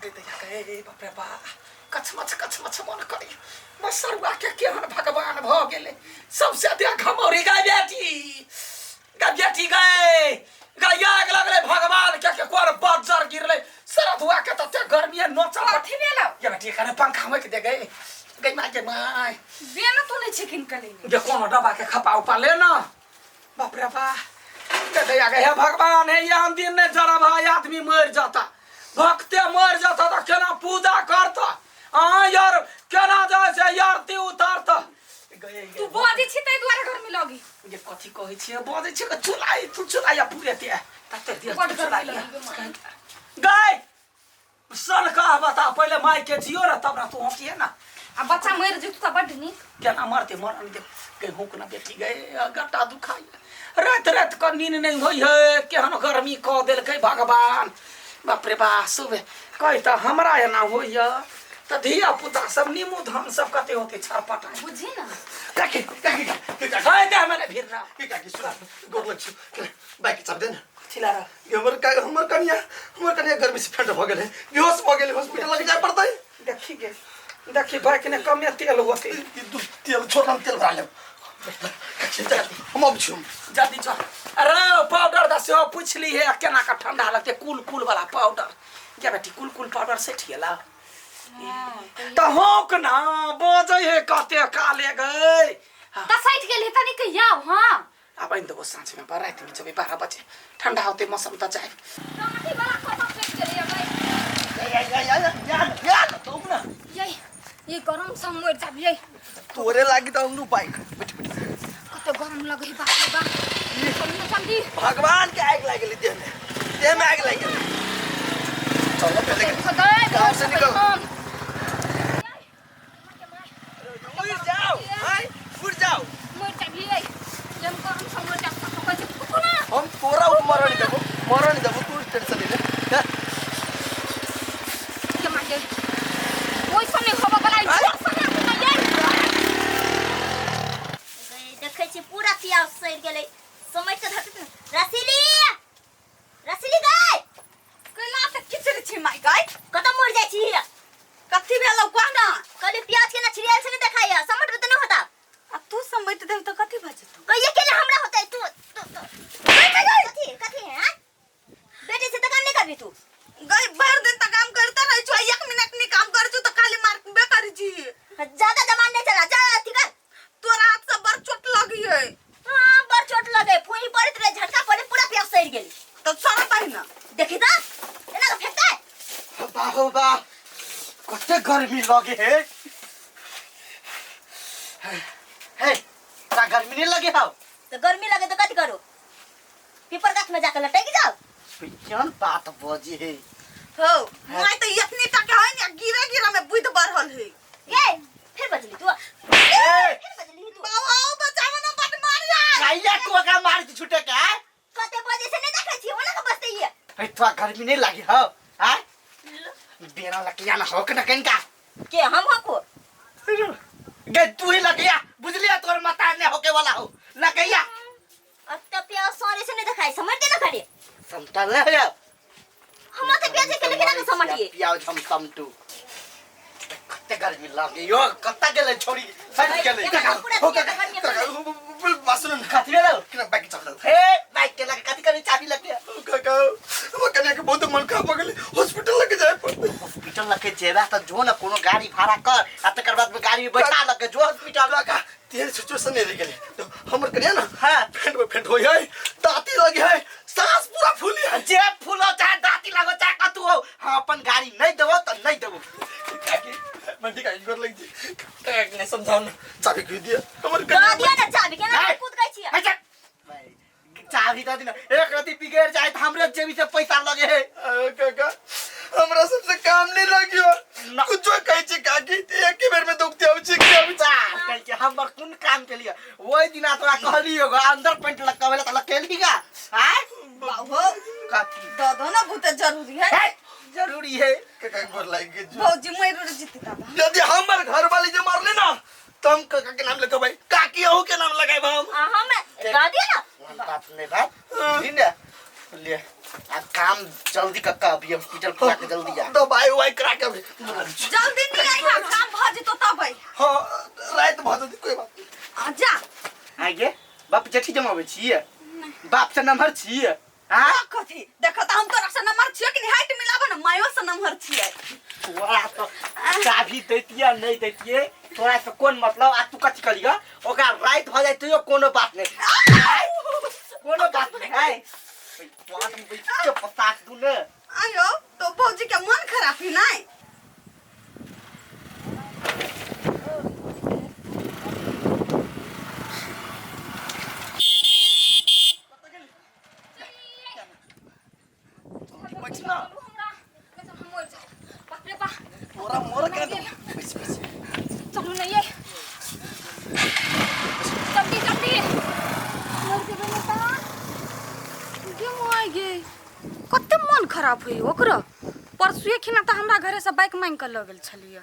गई दैया गए बाप रे बा कछमछ कछमछ मन करी मसरुआ के केहन भगवान भ गेलै सबसे अधिक घमौरी गाय बेटी गाय बेटी गए गाय आग लगलै भगवान के के कोर बज्जर गिरलै सरधुआ के तते गर्मी है नोचा कथी भेलौ ये बेटी कने पंखा में के दे गए गई माय के my बेन तो नहीं छै किन कले जे कोनो डबा के खपा उपा ले ना बाप रे बा दे गए हे भगवान हे यहाँ दिन नहीं जरा भाई आदमी मर जाता भक्ते मर जाता तो केना पूजा करता आ यार केना जाए से आरती उतारता गए तू बजै छी ताहि दुआरे गर्मी लगी ये कथी कहै छियै बजै छियै के चुलाई तू चुलाई पूरे ते तते दिया बड गर्मी लगी गाय सन कह बता पहिले माय के जियो रे तब ना तू हंसिए ना आ बच्चा मरि जेतौ तऽ बड्ड नीक केना मरते मरन दे गेहूँ के ना बेटी गए गट्टा दुखाई रात रात के नींद नहीं होई है केहन गर्मी कऽ देलकै भगवान बाप रे बा सुबह कहि तऽ हमरा एना होइए तऽ धिया पुता सब नीमू धान सब कते होते छरपटा बुझी ना काकी काकी काकी दे मैंने भीड़ ना की काकी सुन गोर लग छु बाइक चाप दे न कथी ला रहा हमर का हमर कनिया गर्मी से फेंट भ गेलै बेहोश भ गेलै हॉस्पिटल लग जाय पड़तै देखी गे देखी बाइक ने कमे तेल होते ई दू तेल छोड़ हम तेल भरा लेब हम अब छी जल्दी चल अरे पाउडर दा सेहो पूछ ली है केना का ठंडा लगते कूल कूल वाला पाउडर गे बेटी कूल कूल पाउडर से ठियला तऽ होक ना बजै है कते काले गए तऽ सठि गेल हे तनी कहिया आउ हाँ आब आनि देबो साँझमे बा रातिमे जेबै 12 बजे ठंडा होते मौसम तऽ जाए काठी वाला खतम फेंक गेलै भाई ये ये गरम से मर जाब ये तोरे लागी त हम बाइक कते गरम लगे है बाप रे बाप चलू ना जल्दी भगवान के आग लागि गेलै देह में देह में आग लागि गेलै चलो पहले खदाई गाँव से निकल। उड़ जाओ हाय उड़ जाओ मर जाब ये हम गरम से मर जाब तो कहै छै फुकू ना हम तोरा ऊपर मरण देबो मरण देबो तू टेंशन नहीं ले के मारे ओइ समय होबो बला जोर से ना फुका ये देखै छी पूरा प्याज सड़ि गेलै समझ के धरते ने रसीली रसीली गाय कैला तऽ खिचड़ी छी माय गाय कतऽ मर जाइ छी कथी भेलौ कह ना कहली प्याज केना छिड़ियाल छै ने देखाइया समझ में तऽ नहि होता आ तू समझ देब तऽ कथी भऽ जेतौ कहिए केना हमरा होतै तू तू तू कथी कथी है हाँ? बेटी से तऽ काम नहि करबी तू गई भरि दिन तऽ काम करते रहै छौ एक मिनट नहीं काम करै छौ तऽ खाली मारबे करै छी ज्यादा जमान नहीं चला जा अथी कर तोरा हाथ से बड़ चोट लगी है हाँ बड़ चोट लगे फुही पड़ैत रहे झटका पड़े पूरा प्याज सड़ि गेल तऽ सड़तै ना देखी तऽ एना कऽ फेकतै बाहो बा कते गर्मी लगे है हे ता गर्मी नहीं लगे हौ तऽ गर्मी लगे तऽ कथी करू पीपर गाछ में जाके लटकि जाओ केहन बात बजे है हो माय तऽ इतनी टा के है ने गिरे गिरे में बुद्धि बढ़ल है ये फिर बजली तू फिर बजली तू बाबा आओ बचाओ ना बड मारिया काइया तू ओकरा मार के छूटे के आय कते बजे से नहीं देखै छी ओना के बसते ये हे तोरा गर्मी नहीं लगी हौ आय बेरा लकिया ना हो के ना कहीं का के हम हको गे तू ही लगिया बुझलिया तोर मता ने होके वाला हो लगिया अब तो प्याज सरे से नहीं देखाई समझ दे ना खाली समतल नहीं हो हम तो प्याज के लेकिन ना समझिए प्याज हम समटू कते गर्मी लागे यो कत्ता गेलै छोरी सट गेलै पूरा हो प्याज गर्मी में बासुन कथी भेलौ किन बाइक चलल हे बाइक के लगे कथी करी चाबी लगे काका हमर कन्या के बहुत मन खराब हो गेलै हॉस्पिटल लगे जाय पड़तै हॉस्पिटल लके जेबा त जो न कोनो गाड़ी भाड़ा कर आ तकर बाद में गाड़ी में बैठा लके जो हॉस्पिटल काका तेहन सिचुएशन नहीं रह गेलै तो हमर कन्या ना हाँ। फेंट में फेंट होय है दाती लगे है सांस पूरा फूली है जे फूलो चाहे दाती लगो चाहे कतू हो हम अपन गाड़ी नहीं देबो त नहीं देबो काकी मंडी काकी गोर लग जी काका के नहीं समझाओ ना चाबी क्यों दिया हमर दऽ कन्या दिअ ना चाबी केना नहीं। कूद गई छी अच्छा भाई, चाबी दऽ दिना एक रति बिगड़ जाए त हमरे जेबी से पैसा लगे है काका हमरा सबसे काम नहीं लगियो ना। कुछो कहै छी काकी एक ही बेर में दुखते आबै छी कि आबै छी चार कह के हमर कोन काम के लिए ओहि दिना तोरा कहलियो गो अंदर पेंट लक्का भेला त लकेली गा आय बाबू कथी दऽ दो ना बहुते जरूरी है हे, जरूरी है काका के गोर लागि गेल भौजी मरि उड़ जेती दादा यदि हमर घर वाली जे मरले ना तो हम काका के नाम लिखबै काकी अहू के नाम लगाएब हम आ हमरा दऽ दिअ ना बात नहीं बात ठीक ना ले आ काम जल्दी कक्का अभी हॉस्पिटल पहुंचा के जल्दी आ। दवाई उवाई करा के अभी। जल्दी नहीं आई हा, काम भ जेतो तब आई। हाँ, रात भऽ जेतै, कोई बात नहीं। आ, जा। आगे बाप जेठी जमाबै छियै, बाप से नम्हर छियै। आ कथी देखो त हम तोरा से नम्हर छियै कि हाइट मिलाबो न, मायो से नम्हर छियै। तोरा तो चाभी दैतियै नहीं दैतियै, तोरा से कोन मतलब? आ तू कथी करिय ओकरा राति भऽ जाइ तैयो कोनो बात नहीं, कोनो बात नहीं है। पाँच में बैठ के पसाक दू ने। आयो तो भौजी के मन खराब है नहीं? बैठ ना। तोरा मोर के दे। बैठ बैठ। चलू नहीं ये, जल्दी जल्दी। मर जेबै ने तऽ गे मोआइ गे, कते मन खराब होई ओकरो। परसुए खिना तऽ हमरा घरे से बाइक मांगि कऽ लऽ गेल छलियै।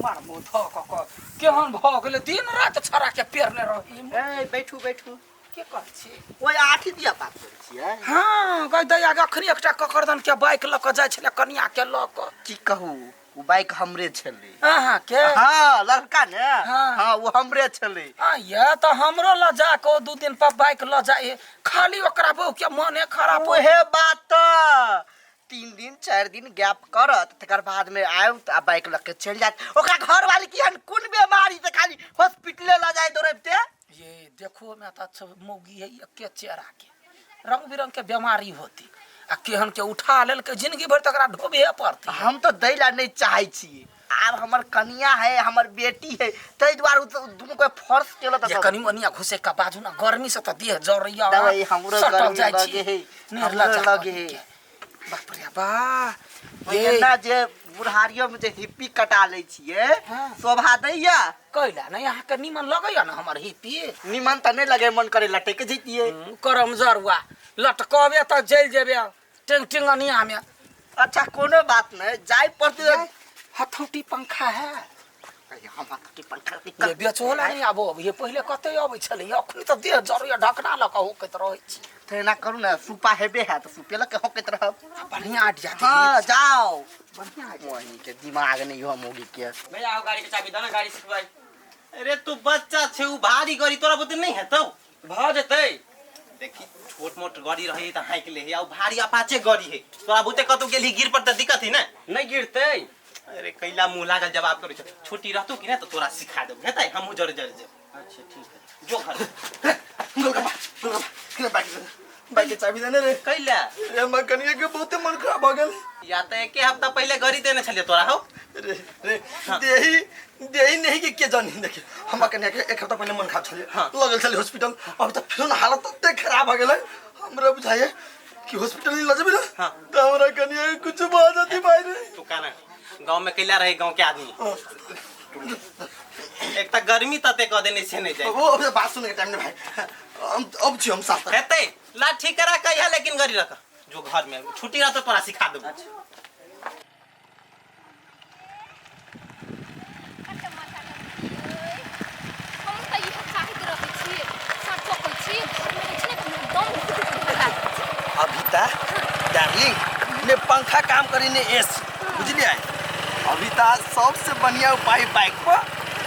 मार मुँह धऽ कऽ कऽ केहन भऽ गेलै, दिन राति छड़ा के पेरने रही। ए बैठू बैठू। के कहै छी? ओइ आठी दिया बात करै छियै। हाँ गै दैया गे, अखनी एकटा ककरदन के बाइक लऽ कऽ जाइ छलै कनिया के लऽ कऽ। की कहू, ओ बाइक हमरे छलै। अहाँ के? हाँ लड़का ने। हाँ। हाँ वो हमरे छलै। आ ये तऽ हमरो लऽ जा कऽ 2 दिन पर बाइक लऽ जाए, खाली ओकरा बहु के मने खराब। ओहे बात तऽ 3 दिन 4 दिन गैप करत, तकर बाद में आयब आ बाइक लऽ के चलि जायत। ओकरा घर वाली की हन कोन बीमारी से खाली हॉस्पिटले लऽ जाय दौड़बिते। ये देखो में तऽ अच्छा मौगी है एके चेहरा के, रंग बिरंग के बीमारी होती आ केहन के उठा लेलकै, जिंदगी भरि तकरा ढोबे पड़तै। हम तऽ दै ला नहीं चाहै छी, आब हमर कनिया है हमर बेटी है, ताहि दुआरे दुनू के फर्स केलक। ये कनी मनिया घुसे का बाजू ना, गर्मी से तऽ देह जरैया। दवाई हमरो सटल गर्मी जाइ छी। लगे है, निर्लज्ज हमरो लगे कहीं है। के। बाप रे बा, ये एना जे बुढ़ारियो में जे हिप्पी कटा लै छियै। हाँ। शोभा दैया? कैला नहीं अहाँके निमन लगैया ना हमर हिप्पी? निमन तऽ नहीं लगे, मन करे लटक जैतियै। करम जरुआ लटकबे तऽ जलि जेबे टेंग टेंगनिया में। अच्छा कोनो बात नहीं, जाय पड़तै। हथौटी पंखा है? हम हथौटी पंखा ये बेचोला नहीं आबो, ये पहिले कते अबै छलै, अखनी तऽ देह जरैया ढकना लऽ कऽ होकैत रहै छी। तऽ एना करू ने, सुपा हेबे है तऽ सुपे लऽ के होकैत रहब। बढ़िया आइडिया। हाँ जाओ। बढ़िया आइडिया। वही के दिमाग नहीं हो मोगी के। भैया आओ गाड़ी के चाबी दो ना, गाड़ी सिखवाई। अरे तू बच्चा छे, उ भारी गाड़ी तोरा बुते नहीं हेतौ। भ जेतै। देखी छोट मोट गाड़ी रही त हाइक ले है, आ भारी अपाचे गाड़ी है, तोरा बुते कतौ गेलही गिर पर त दिक्कत है ना? नहीं गिरतै। अरे कैला मुंह लागल जवाब करै छ, छोटी रहतौ कि ना त तोरा सिखा देबौ, हेतै? हमहूँ जरे जरे जेब। अच्छा ठीक है। जो घर। गोलगप्पा गोलगप्पा किन बाइक बाइक के चाबी देने रे। कैला? रे हमर कनिया के बहुते मन खराब भऽ गेल। या त एके हफ्ता पहिले गाड़ी देने छलियै तोरा हौ। रे रे देही देही नहीं के जानी। देखी हमर कनिया के एक हफ्ता पहिले मन खराब छलै। हाँ। लगल छलै हॉस्पिटल, अब त फेर हालत तते खराब भऽ गेलै, हमरा बुझाइए कि हॉस्पिटल नहीं लऽ जेबै ना। हाँ। त हमरा कनिया के कुछ भऽ जेतै भाई रे। तू काना गांव में कैला रहे गांव के आदमी। हाँ। एक त गर्मी तते क देने छै नहीं जाए। वो अब बात सुनने के टाइम नहीं भाई, हम अब छी हम साथ। हेतै ला ठीक करा कहिया, लेकिन गाड़ी रख जो घर में छुट्टी रहतौ तोरा सिखा देबौ। अच्छा। हम तऽ इएह चाहैत रहै छी, साँचो कहै छी, घरमे रहै छी ने तऽ हमरा दम घुटि घुटि लागै छै। अभी ता डार्लिंग ने पंखा काम करी ने एसी, बुझलियै? अभी ता सबसे बढ़िया उपाय बाइक पर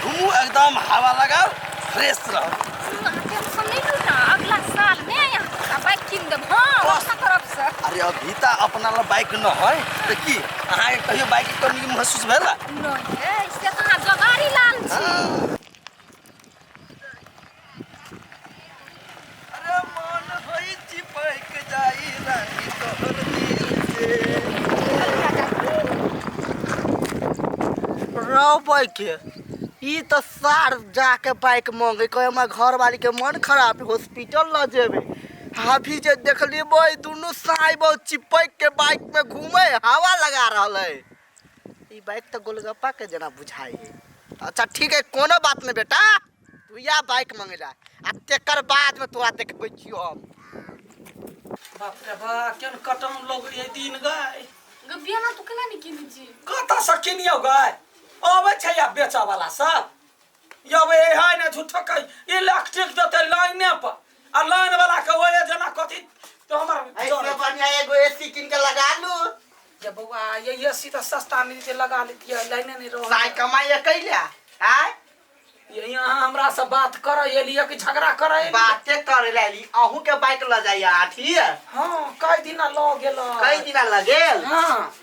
घूमू, एकदम हवा लगाओ, फ्रेश रहो। सुनू, अहाँ टेंशन नहीं लू ना, अगला साल में यहाँ बाइक कीन देब। हाँ अपना तरफ से। अरे अभी ता अपना ला बाइक न है तो की अहाँ के कहियो बाइक के कमी महसूस भेला? नहीं से तऽ अहाँ जोगारी लाल छी। अरे मन होई चिपक जाई रानी तोहर दिल से। रौ बाइक ई त सार जाके बाइक मांगे कहे हमर घर वाली के मन खराब है, हॉस्पिटल ल जेबे। अभी जे देखली बोई दुनू साई बहुत चिपक के बाइक में घूमे हवा लगा रहल है। ई बाइक त गोलगप्पा के जना बुझाई है। अच्छा ठीक है, कोनो बात नहीं बेटा, तू या बाइक मांगेला आ तेकर बाद में तोरा देखबै छियो हम। बाप रे बा, केहन कटम लगै है दिन गाय। बियाना तू केना नहीं किनै छी? कतऽ से किनियौ गाय? अबै छै आ बेचऽ वाला सब यबै है ने, झूठो के इलेक्ट्रिक देतै लाइने पर, आ लाइन वाला के ओहे जेना कथी तो हमर ऐसे बढ़िया एगो एसी किन के लगा लू। ये बउआ ये एसी तो सस्ता मिल जे लगा लेतियै, लाइने नहीं रहो। साय कमाई कैला आय? ये यहाँ हमरा से बात कर एलियै कि झगड़ा कर एलियै? बाते करे लाली, अहूँ के बाइक ल जाइए आठी। हाँ, कई दिना ल गेल। कई दिना लगेल? हाँ।